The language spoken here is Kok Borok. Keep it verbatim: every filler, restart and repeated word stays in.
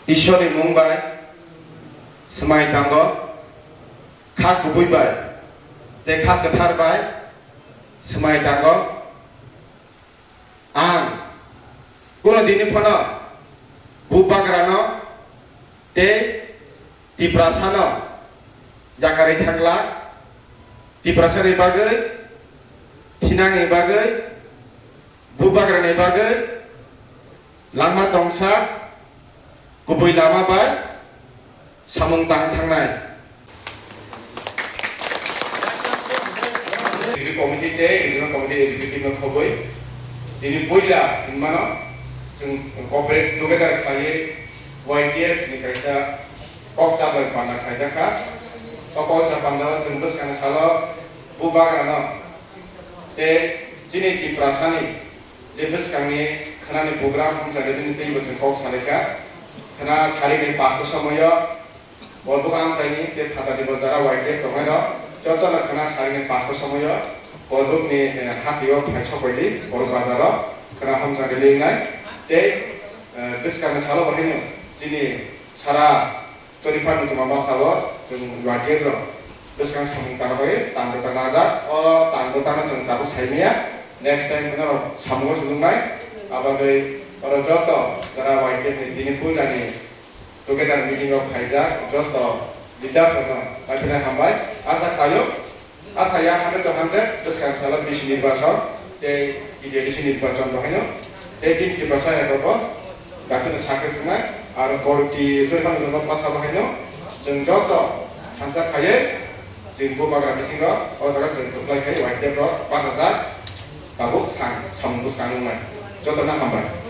Ishwarni mung bai swmai tango, kha kubui bai tei kha kwthar bai swmai tango. Ang kuno dini phano Bubagrano tei Tiprasano yakarwi thangla, Tiprasani bagwi, thinangni bagwi, Bubagrani bagwi langma tongsa, kubui lama bai samung tang thangnai. Executive Committee tei Regional Committee Executive no khobwi tini puila hinmano chwng cooperate together khlaiwi Y T F ni kaisa kok chajak panda khlaijak kha. O kok chajak panda o chwng bwskangni salo Bubagrano tei chini Tiprasani je bwskangni khwnani program hamsa rwbini teibo chwng kok salaikha. Khwna sarikni pasto somoio Borok amchaini tei phatani bo jara Y T F tongnairok jotono khwna sarikni pasto somoio Borokni, eh, hatio phai sokbaidi Borok bazaro khwna hamsa rwlinai tei, eh, bwskangni salo bo haino chini sara Choriphani tongma bwskango chwng Y T F rok bwskang samung tangna bagwi tangbo tangna ajak. O tangbo tangna chwng tabuk saimaya. Next time norok samungo chwng nuknai. Abagwi oro joto jara Y T F ni tini puilani together meeting o phaijak joto leaders rokno paiphinai hambai. Asa khlaio. Asa ya hundred to hundred bwskang salo bisi nirbachon tei T D A D C nirbachon bo haino tei chini Tiprasa yakobo dakti no sakhe swngnai aro Boroti Choriphani no basa bo haino chwng joto thansa khaiwi chwng Bubagra bisingo o jaga chwng kwplai khai Y T F rok bachajak tabuk sang samung bwskang wngnai jotono hambai.